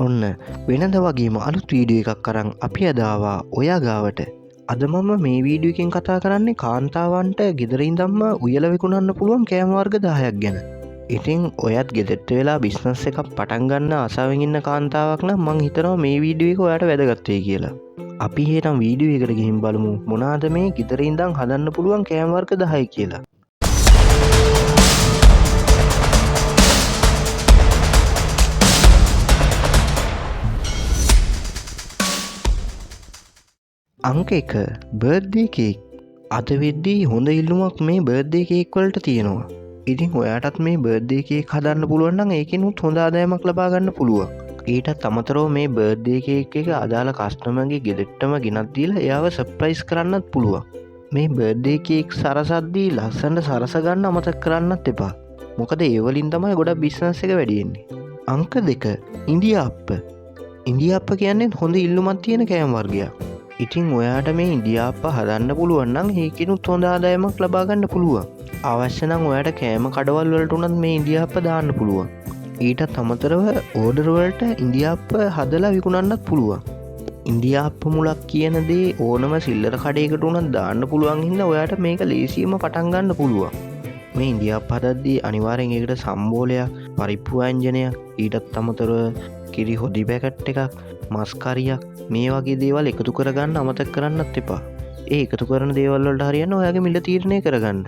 ඔන්න වෙනද වගේම අලුත් වීඩියෝ එකක් අරන් අපි අද ආවා ඔයා ගාවට. අද මම මේ වීඩියෝ එකෙන් කතා කරන්නේ කාන්තාවන්ට ගෙදර ඉඳන්ම උයලා විකුණන්න පුළුවන් කෑම වර්ග 10ක් ගැන. ඉතින් ඔයත් ගෙදරට වෙලා බිස්නස් එකක් පටන් ගන්න ආසාවෙන් ඉන්න කාන්තාවක් නම් මං හිතනවා මේ වීඩියෝ එක ඔයාට වැදගත් වෙයි කියලා. අපි එහෙනම් වීඩියෝ එකට ගිහින් බලමු මොනවාද මේ ගෙදර ඉඳන් හදන්න පුළුවන් කෑම වර්ග 10 කියලා. අංක 1 බර්ත්ඩේ කේක්. අද වෙද්දී හොඳ ඉල්ලුමක් මේ බර්ත්ඩේ කේක් වලට තියෙනවා. ඉතින් ඔයාටත් මේ බර්ත්ඩේ කේක් හදන්න පුළුවන් නම් ඒකෙනුත් හොඳ ආදායමක් ලබා ගන්න පුළුවන්. ඊටත් අමතරව මේ බර්ත්ඩේ කේක් එක අදාළ කස්ටමර්ගේ ගෙදරටම ගෙනත් දීලා එයාව සර්ප්‍රයිස් කරන්නත් පුළුවන්. මේ බර්ත්ඩේ කේක් සරසද්දී ලස්සනට සරස ගන්න අමතක කරන්නත් එපා. මොකද ඒ වලින් තමයි ගොඩක් බිස්නස් එක වැඩි වෙන්නේ. අංක 2 ඉන්දියාප්ප. ඉන්දියාප්ප කියන්නේ හොඳ ඉල්ලුමක් තියෙන කෑම වර්ගයක්. ඉතින් ඔයාට මේ ඉන්දියාප්ප හදන්න පුළුවන් නම් ඒකිනුත් හොඳ ආදායමක් ලබා ගන්න පුළුවන්. අවශ්‍ය නම් ඔයාට කෑම කඩවල් වලට උනත් මේ ඉන්දියාප්ප දාන්න පුළුවන්. ඊටත් අමතරව ඕඩර් වලට ඉන්දියාප්ප හදලා විකුණන්නත් පුළුවන්. ඉන්දියාප්ප මුලක් කියන දේ ඕනම සිල්ලර කඩේකට උනත් දාන්න පුළුවන් හින්දා ඔයාට මේක ලේසියෙන්ම පටන් ගන්න පුළුවන්. මේ ඉන්දියාප්ප හදද්දී අනිවාර්යෙන් ඒකට සම්බෝලයක්, පරිප්පු ව්‍යංජනයක්, ඊටත් අමතරව කිරි හොදි පැකට් එකක්, මස් කරියක් මේ වගේ දේවල් එකතු කරගන්න අමතක කරන්නත් එපා. ඒ එකතු කරන දේවල් වලට හරියන්න ඔයාගේ මිල තීරණය කරගන්න.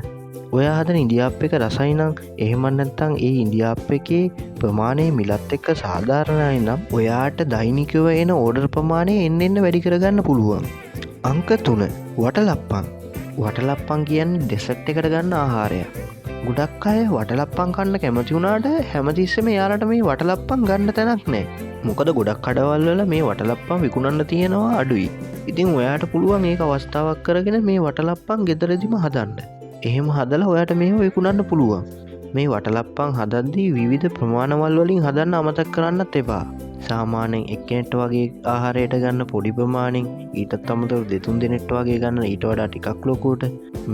ඔයා හදන ඉන්දියාප්ප එක රසයි නම්, එහෙම නැත්නම් ඒ ඉන්දියාප්ප එකේ ප්‍රමාණය මිලත් එක්ක සාධාරණයි නම් ඔයාට දෛනිකව එන ඕඩර් ප්‍රමාණය එන්න එන්න වැඩි කරගන්න පුළුවන්. අංක 3 වටලප්පන්. වටලප්පන් කියන්නේ ඩෙසර්ට් එකට ගන්න ආහාරයක්. ගොඩක් අය වටලප්පන් කන්න කැමති වුණාට හැමතිස්සෙම එයාලට මේ වටලප්පන් ගන්න තැනක් නෑ. මොකද ගොඩක් කඩවල් වල මේ වටලප්පන් විකුණන්න තියෙනවා අඩුයි. ඉතින් ඔයාට පුළුවන් ඒක අවස්ථාවක් කරගෙන මේ වටලප්පන් ගෙදරදිම හදන්න. එහෙම හදලා ඔයාට මේව විකුණන්න පුළුවන්. මේ වටලප්පන් හදද්දී විවිධ ප්‍රමාණවල් වලින් හදන්න අමතක කරන්නත් එපා. සාමාන්‍යයෙන් එක්කෙනෙක්ට වගේ ආහාරයට ගන්න පොඩි ප්‍රමාණෙන්, ඊටත් අමතරව දෙතුන් දෙනෙක්ට වගේ ගන්න ඊට වඩා ටිකක් ලොකුවට,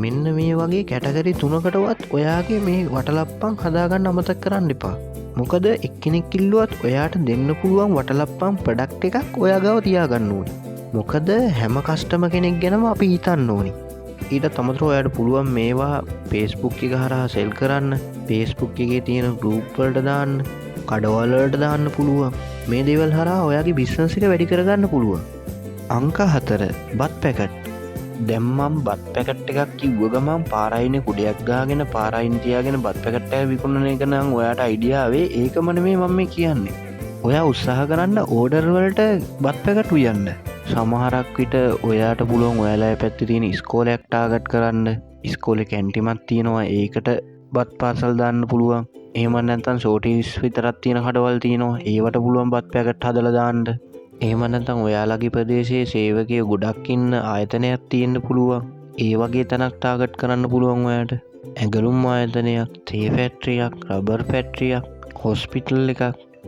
මෙන්න මේ වගේ කැටගරි තුනකටවත් ඔයාගේ මේ වටලප්පන් හදාගන්න අමතක කරන්න එපා. මොකද එක්කෙනෙක් ඉල්ලුවත් ඔයාට දෙන්න පුළුවන් වටලප්පන් ප්‍රොඩක්ට් එකක් ඔයා ගාව තියාගන්න ඕනි. මොකද හැම කස්ටමර් කෙනෙක් ගැනම අපි හිතන්න ඕනි. ඊටත් අමතරව ඔයාට පුළුවන් මේවා Facebook එක හරහා සෙල් කරන්න, Facebook එකේ තියෙන ගෲප් වලට දාන්න, කඩවල් වලට දාන්න පුළුවන්. මේ දේවල් හරහා ඔයාගේ බිස්නස් එක වැඩි කරගන්න පුළුවන්. අංක 4 බත් පැකට්. දැන් මම බත් පැකට් එකක් කිව්ව ගමන් පාරයිනේ කුඩයක් ගහගෙන පාරයින් තියාගෙන බත් පැකට් එක විකුණන එක නම් ඔයාට අයිඩියා ආවේ. ඒකම නෙමෙයි මම මේ කියන්නේ. ඔයා උත්සාහ කරන්න ඕඩර් වලට බත් පැකට් උයන්න. සමහරක් විට ඔයාට පුළුවන් ඔයාලා පැත්තේ තියෙන ඉස්කෝලයක් ටාගට් කරන්න. ඉස්කෝලේ කැන්ටිමක් තියෙනවා, ඒකට බත් පාර්සල් දාන්න පුළුවන්. එහෙම නැත්නම් ෂෝටීස් විතරක් තියෙන කඩවල් තියෙනවා, ඒවට පුළුවන් බත් පැකට් හදලා දාන්න. එහෙම නැත්නම් ඔයාලගේ ප්‍රදේශයේ සේවකයෝ ගොඩක් ඉන්න ආයතනයක් තියෙන්න පුළුවන්. ඒ වගේ තැනක් ටාගට් කරන්න පුළුවන් ඔයාට. ඇඟලුම් ආයතනයක්, තේ ෆැක්ටරියක්, රබර් ෆැක්ටරියක්, හොස්පිටල් එකක්,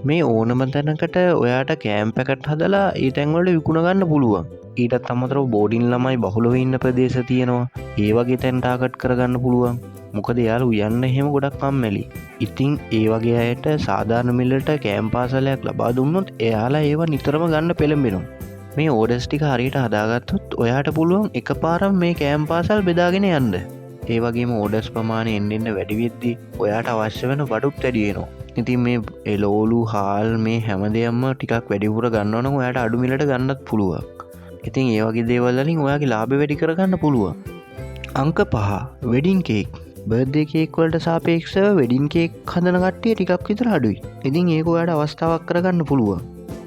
මේ ඕනම තැනකට ඔයාට කෑම පැකට් හදලා ඒ තැන්වලට විකුණ ගන්න පුළුවන්. ඊටත් අමතරව බෝඩින් ළමයි බහුලව ඉන්න ප්‍රදේශ තියෙනවා, ඒ වගේ තැන් ටාගට් කරගන්න පුළුවන්. මොකද එයාලා උයන්න එහෙම ගොඩක් කම්මැලි. ඉතින් ඒ වගේ අයට සාධාරණ මිලට කෑම පාර්සලයක් ලබා දුන්නොත් එයාලා ඒවා නිතරම ගන්න පෙළඹෙනවා. මේ ඕඩර්ස් ටික හරියට හදාගත්තොත් ඔයාට පුළුවන් එකපාරම මේ කෑම පාර්සල් බෙදාගෙන යන්න. ඒ වගේම ඕඩර්ස් ප්‍රමාණය එන්න එන්න වැඩි වෙද්දී ඔයාට අවශ්‍ය වෙන බඩුත් වැඩි වෙනවා. ඉතින් මේ එළවලු, හාල් මේ හැම දෙයක්ම ටිකක් වැඩිපුර ගන්නවා නම් ඔයාට අඩු මිලට ගන්නත් පුළුවන්. ඉතින් ඒ වගේ දේවල් වලින් ඔයාගේ ලාභය වැඩි කරගන්න පුළුවන්. අංක 5 වෙඩින් කේක්. බර්ත්ඩේ කේක් වලට සාපේක්ෂව වෙඩින් කේක් හදන කට්ටිය ටිකක් විතර අඩුයි. ඉතින් ඒක ඔයාට අවස්ථාවක් කරගන්න පුළුවන්.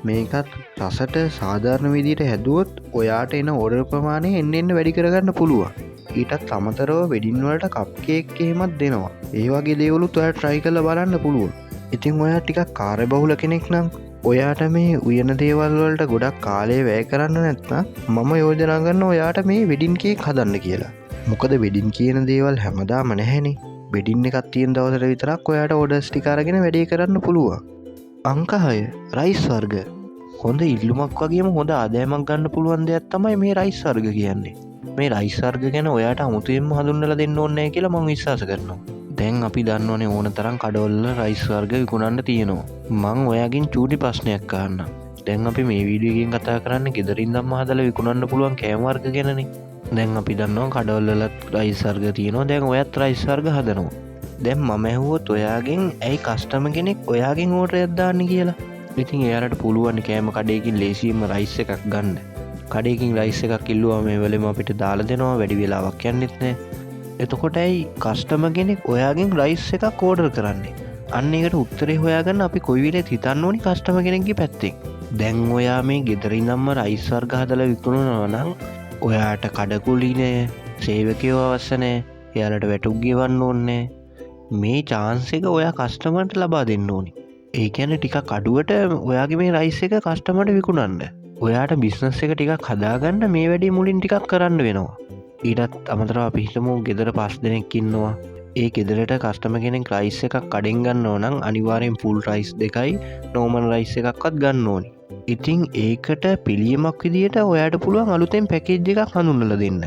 මේකත් රසට සාධාරණ විදියට හැදුවොත් ඔයාට එන ඕඩර් ප්‍රමාණය එන්න එන්න වැඩි කරගන්න පුළුවන්. ඊටත් අමතරව වෙඩින් වලට කප් කේක් එහෙමත් දෙනවා. ඒ වගේ දේවලුත් ඔයාට ට්‍රයි කරලා බලන්න පුළුවන්. ඉතින් ඔයා ටිකක් කාර්යබහුල කෙනෙක් නම් ඔයාට මේ උයන දේවල් වලට ගොඩක් කාලය වැය කරන්න නැත්නම් මම යෝජනා කරනවා ඔයාට මේ වෙඩින් කේක් හදන්න කියලා. මොකද වෙඩින් කියන දේවල් හැමදාම නැහැනේ. වෙඩින් එකක් තියෙන දවසට විතරක් ඔයාට ඕඩර්ස් ටික අරගෙන වැඩේ කරන්න පුළුවන්. අංක 6 රයිස් වර්ග. හොඳ ඉල්ලුමක් වගේම හොඳ ආදායමක් ගන්න පුළුවන් දෙයක් තමයි මේ රයිස් වර්ග කියන්නේ. මේ රයිස් වර්ග ගැන ඔයාට අමුතුවෙන්ම හඳුන්වලා දෙන්න ඕනේ නැහැ කියලා මං විශ්වාස කරනවා. දැන් අපි දන්නවනේ ඕන තරම් කඩවල රයිස් වර්ග විකුණන්න තියෙනවා. මං ඔයාගෙන් චූටි ප්‍රශ්නයක් අහන්නම්. දැන් අපි මේ වීඩියෝ එකෙන් කතා කරන්නේ ගෙදර ඉඳන්ම හදලා විකුණන්න පුළුවන් කෑම වර්ග ගැනනේ. දැන් අපි දන්නවා කඩවල වලත් රයිස් වර්ග තියෙනවා. දැන් ඔයත් රයිස් වර්ග හදනවා. දැන් මම ඇහුවොත් ඔයාගෙන් ඇයි කස්ටමර් කෙනෙක් ඔයාගෙන් ඕඩර් එකක් දාන්නේ කියලා. ඉතින් එයාලට පුළුවන් කෑම කඩේකින් ලේසියෙන්ම රයිස් එකක් ගන්න. කඩේකින් රයිස් එකක් ඉල්ලුවාම මේ වෙලෙම අපිට දාලා දෙනවා, වැඩි වෙලාවක් යන්නෙත් නෑ. එතකොට ඇයි කස්ටමර් කෙනෙක් ඔයාගෙන් රයිස් එකක් ඕඩර් කරන්නේ? අන්න ඒකට උත්තරේ හොයාගන්න අපි කොයි වෙලේත් හිතන්න ඕනි කස්ටමර් කෙනෙක්ගේ පැත්තෙන්. දැන් ඔයා මේ ගෙදර ඉඳන්ම රයිස් වර්ග හදලා විකුණනවා නම් ඔයාට කඩකුලි නෑ, සේවකයෝ අවශ්‍ය නෑ, එයාලට වැටුප් ගෙවන්න ඕනේ නෑ. මේ චාන්ස් එක ඔයා කස්ටමර්ට ලබා දෙන්න ඕනි. ඒ කියන්නේ ටිකක් අඩුවට ඔයාගේ මේ රයිස් එක කස්ටමර්ට විකුණන්න. ඔයාට බිස්නස් එක ටිකක් හදාගන්න මේ වැඩේ මුලින් ටිකක් කරන්න වෙනවා. ඊටත් අමතරව අපි හිතමු ගෙදර 5 දෙනෙක් ඉන්නවා. ඒ ගෙදරට කස්ටමර් කෙනෙක් රයිස් එකක් කඩෙන් ගන්නව නම් අනිවාර්යෙන් ෆුල් රයිස් දෙකයි නෝමල් රයිස් එකක්වත් ගන්න ඕනි. ඉතින් ඒකට පිළියමක් විදියට ඔයාට පුළුවන් අලුතෙන් පැකේජ් එකක් හඳුන්වලා දෙන්න.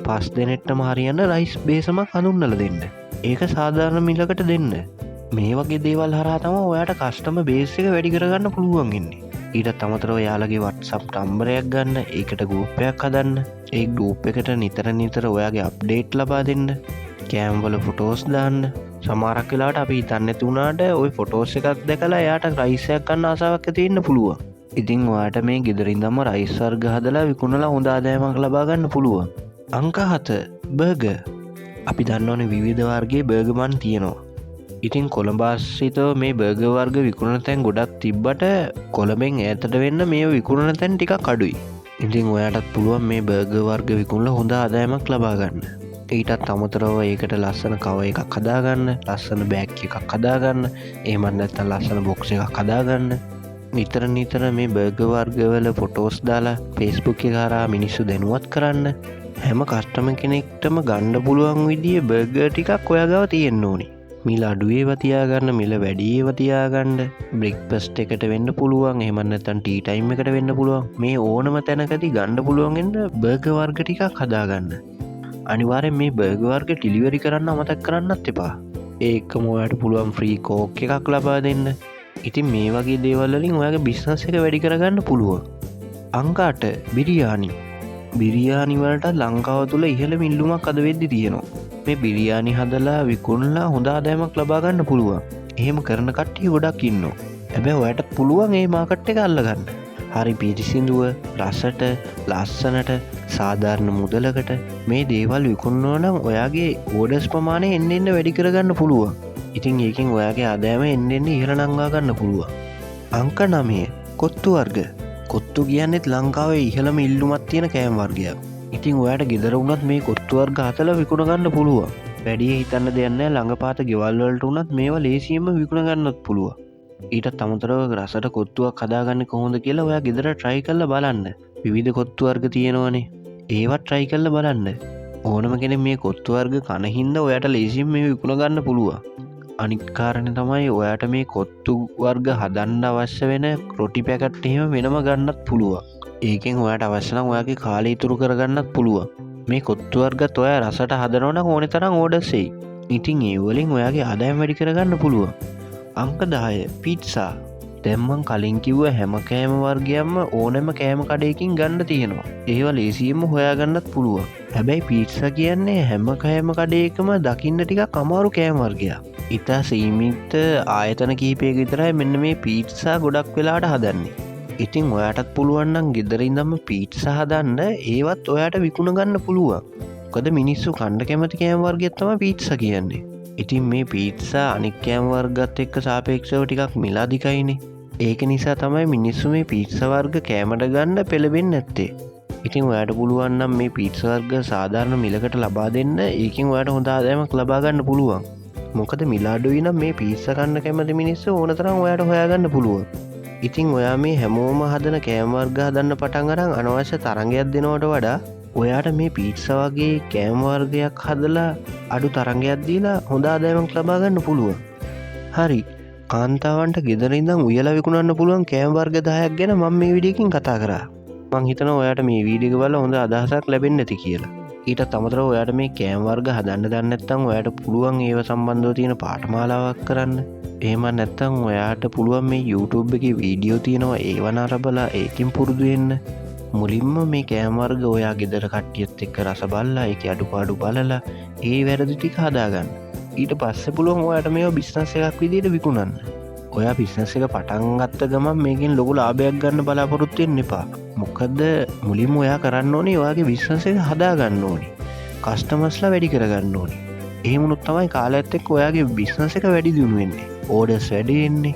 5 දෙනෙක්ටම හරියන රයිස් බේසමක් හඳුන්වලා දෙන්න. ඒක සාධාරණ මිලකට දෙන්න. මේ වගේ දේවල් හරහා තමයි ඔයාට කස්ටමර් බේස් එක වැඩි කරගන්න පුළුවන් වෙන්නේ. ඊටත් අමතරව ඔයාලගේ WhatsApp නම්බරයක් ගන්න, ඒකට ගෲප් එකක් හදන්න. ඒ ගෲප් එකට නිතර නිතර ඔයාගේ අප්ඩේට් ලබා දෙන්න. කෑම් වල ෆොටෝස් දාන්න. සමහරක් වෙලාවට අපි හිතන්නේ නැති වුණාට ওই ෆොටෝස් එකක් දැකලා එයාට රයිස් එකක් ගන්න ආසාවක් ඇති වෙන්න පුළුවන්. ඉතින් ඔයාට මේ ගෙදර ඉඳන්ම රයිස් වර්ග හදලා විකුණලා හොඳ ආදායමක් ලබා ගන්න පුළුවන්. අංක 7 බර්ගර්. අපි දන්නවනේ විවිධ වර්ගයේ බර්ගර් මන් තියෙනවා. ඉතින් කොළඹ ආශ්‍රිතව මේ බර්ගර් වර්ග විකුණන තැන් ගොඩක් තිබ්බට කොළඹෙන් ඈතට වෙන්න මේ විකුණන තැන් ටිකක් අඩුයි. ඉතින් ඔයාටත් පුළුවන් මේ බර්ගර් වර්ග විකුණලා හොඳ ආදායමක් ලබා ගන්න. ඊටත් අමතරව ඒකට ලස්සන කවර් එකක් හදාගන්න, ලස්සන බෑග් එකක් හදාගන්න, එහෙමත් නැත්නම් ලස්සන බොක්ස් එකක් හදාගන්න. නිතර නිතර මේ බර්ගර් වර්ගවල ෆොටෝස් දාලා Facebook එක හරහා මිනිස්සු දැනුවත් කරන්න. හැම කස්ටමර් කෙනෙක්ටම ගන්න පුළුවන් විදිහේ බර්ගර් ටිකක් ඔයා ගාව තියෙන්න ඕනි. මිල අඩු ඒවා තියාගන්න, මිල වැඩි ඒවා තියාගන්න, බ්‍රෙක්ෆාස්ට් එකට වෙන්න පුළුවන්, එහෙමත් නැත්නම් ටී ටයිම් එකට වෙන්න පුළුවන්. මේ ඕනම තැනකදී ගන්න පුළුවන් වෙන්න බර්ගර් වර්ග ටිකක් හදාගන්න. අනිවාර්යෙන් මේ බර්ගර් වර්ග ඩෙලිවරි කරන්න අමතක කරන්නත් එපා. ඒ එක්කම ඔයාට පුළුවන් ෆ්‍රී කෝක් එකක් ලබා දෙන්න. ඉතින් මේ වගේ දේවල් වලින් ඔයාගේ බිස්නස් එක වැඩි කරගන්න පුළුවන්. අංක 8 බිරියානි. බිරියානි වලට ලංකාව තුල ඉහළම ඉල්ලුමක් අද වෙද්දි තියෙනවා. මේ බිරියානි හදලා විකුණලා හොඳ ආදායමක් ලබා ගන්න පුළුවන්. එහෙම කරන කට්ටිය ගොඩක් ඉන්නවා. හැබැයි ඔයාටත් පුළුවන් මේ මාකට් එක අල්ලගන්න. හරි පිරිසිදුව, රසට, ලස්සනට, සාධාරණ මුදලකට මේ දේවල් විකුණනවා නම් ඔයාගේ ඕඩර්ස් ප්‍රමාණය එන්න එන්න වැඩි කරගන්න පුළුවන්. ඉතින් ඒකෙන් ඔයාගේ ආදායම එන්න එන්න ඉහළ නංවා ගන්න පුළුවන්. අංක 9 කොත්තු වර්ග. කොත්තු කියන්නේත් ලංකාවේ ඉහළම ඉල්ලුමක් තියෙන කෑම වර්ගයක්. ඉතින් ඔයාට ගෙදර වුණත් මේ කොත්තු වර්ග හදලා විකුණ ගන්න පුළුවන්. වැඩි හිතන්න දෙයක් නෑ, ළඟපාත ගෙවල් වලට වුණත් මේවා ලේසියෙන්ම විකුණ ගන්නත් පුළුවන්. ඊටත් අමතරව රසට කොත්තුවක් හදාගන්නේ කොහොමද කියලා ඔයා ගෙදර try කරලා බලන්න. විවිධ කොත්තු වර්ග තියෙනවනේ, ඒවත් try කරලා බලන්න. ඕනම කෙනෙක් මේ කොත්තු වර්ග කන හින්දා ඔයාට ලේසියෙන් මේ විකුණ ගන්න පුළුවන්. අනිත් කාරණේ තමයි ඔයාට මේ කොත්තු වර්ග හදන්න අවශ්‍ය වෙන රොටි පැකට් එහෙම වෙනම ගන්නත් පුළුවන්. ඒකෙන් ඔයාට අවශ්‍ය නම් ඔයාගේ කාලය ඉතුරු කරගන්නත් පුළුවන්. මේ කොත්තු වර්ගත් ඔයා රසට හදනවා නම් ඕනේ තරම් ඕඩර්ස් එයි. ඉතින් ඒ වලින් ඔයාගේ ආදායම වැඩි කරගන්න පුළුවන්. අංක 10 පීට්සා. දැන් මං කලින් කිව්ව හැම කෑම වර්ගයක්ම ඕනෑම කෑම කඩේකින් ගන්න තියෙනවා. ඒවා ලේසියෙන්ම හොයාගන්නත් පුළුවන්. හැබැයි පීට්සා කියන්නේ හැම කෑම කඩේකම දකින්න ටිකක් අමාරු කෑම වර්ගයක්. ඉතා සීමිත ආයතන කිහිපයක විතරයි මෙන්න මේ පීට්සා ගොඩක් වෙලාට හදන්නේ. ඉතින් ඔයාටත් පුළුවන් නම් ගෙදර ඉඳන්ම පීට්සා හදන්න, ඒවත් ඔයාට විකුණ ගන්න පුළුවන්. මොකද මිනිස්සු කන්න කැමති කෑම වර්ගයක් තමයි පීට්සා කියන්නේ. ඉතින් මේ පීට්සා අනික් කෑම වර්ගත් එක්ක සාපේක්ෂව ටිකක් මිල අධිකයිනේ. ඒක නිසා තමයි මිනිස්සු මේ පීට්සා වර්ග කෑමට ගන්න පෙළඹෙන්නේ නැත්තේ. ඉතින් ඔයාට පුළුවන් නම් මේ පීට්සා වර්ග සාධාරණ මිලකට ලබා දෙන්න, ඒකෙන් ඔයාට හොඳ ආදායමක් ලබා ගන්න පුළුවන්. මොකද මිල අඩුයි නම් මේ පීට්සා කන්න කැමති මිනිස්සු ඕන තරම් ඔයාට හොයාගන්න පුළුවන්. ඉතින් ඔයා මේ හැමෝම හදන කෑම වර්ග හදන්න පටන් අරන් අනවශ්‍ය තරඟයක් දෙනවට වඩා ඔයාට මේ පීට්සා වගේ කෑම වර්ගයක් හදලා අඩු තරඟයක් දීලා හොඳ ආදායමක් ලබා ගන්න පුළුවන්. හරි, කාන්තාවන්ට ගෙදර ඉඳන් උයලා විකුණන්න පුළුවන් කෑම වර්ග 10ක් ගැන මම මේ වීඩියෝ එකකින් කතා කරා. මං හිතනවා ඔයාට මේ වීඩියෝ එක බලලා හොඳ අදහසක් ලැබෙන්න ඇති කියලා. ඊටත් අමතරව ඔයාට මේ කෑම වර්ග හදන්න දන්නේ නැත්නම් ඔයාට පුළුවන් ඒව සම්බන්ධව තියෙන පාඨමාලාවක් කරන්න. එහෙම නැත්නම් ඔයාට පුළුවන් මේ YouTube එකේ වීඩියෝ තියෙනවා, ඒව නරඹලා ඒකෙන් පුරුදු වෙන්න. මුලින්ම මේ කෑම වර්ග ඔයා ගෙදර කට්ටියත් එක්ක රස බලලා ඒකේ අඩුපාඩු බලලා ඒ වැරදි ටික හදාගන්න. ඊට පස්සේ පුළුවන් ඔයාට මේවා බිස්නස් එකක් විදියට විකුණන්න. ඔයා බිස්නස් එක පටන් ගත්ත ගමන් මේකෙන් ලොකු ලාභයක් ගන්න බලාපොරොත්තු වෙන්න එපා. මොකද මුලින්ම ඔයා කරන්න ඕනේ ඔයාගේ බිස්නස් එක හදාගන්න ඕනේ. කස්ටමර්ස්ලා වැඩි කරගන්න ඕනේ. එහෙම වුණොත් තමයි කාලයත් එක්ක ඔයාගේ බිස්නස් එක වැඩි දියුණු වෙන්නේ. ඕඩර්ස් වැඩි වෙන්නේ.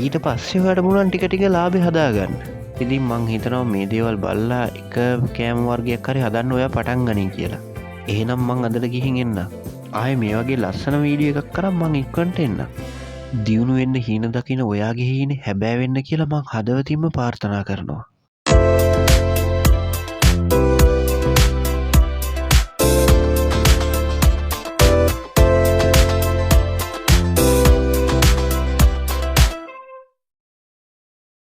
ඊට පස්සේ ඔයාට පුළුවන් ටික ටික ලාභය හදාගන්න. ඉතින් මං හිතනවා මේ දේවල් බලලා එක කෑම වර්ගයක් හරි හදන්න ඔයා පටන් ගනින් කියලා. එහෙනම් මං අදට ගිහින් එන්න. ආයේ මේ වගේ ලස්සන වීඩියෝ එකක් කරන් මං ඉක්මනට එන්න. දියුණු වෙන්න හීන දකින ඔයාගේ හීනේ හැබෑ වෙන්න කියලා මං හදවතින්ම ප්‍රාර්ථනා කරනවා.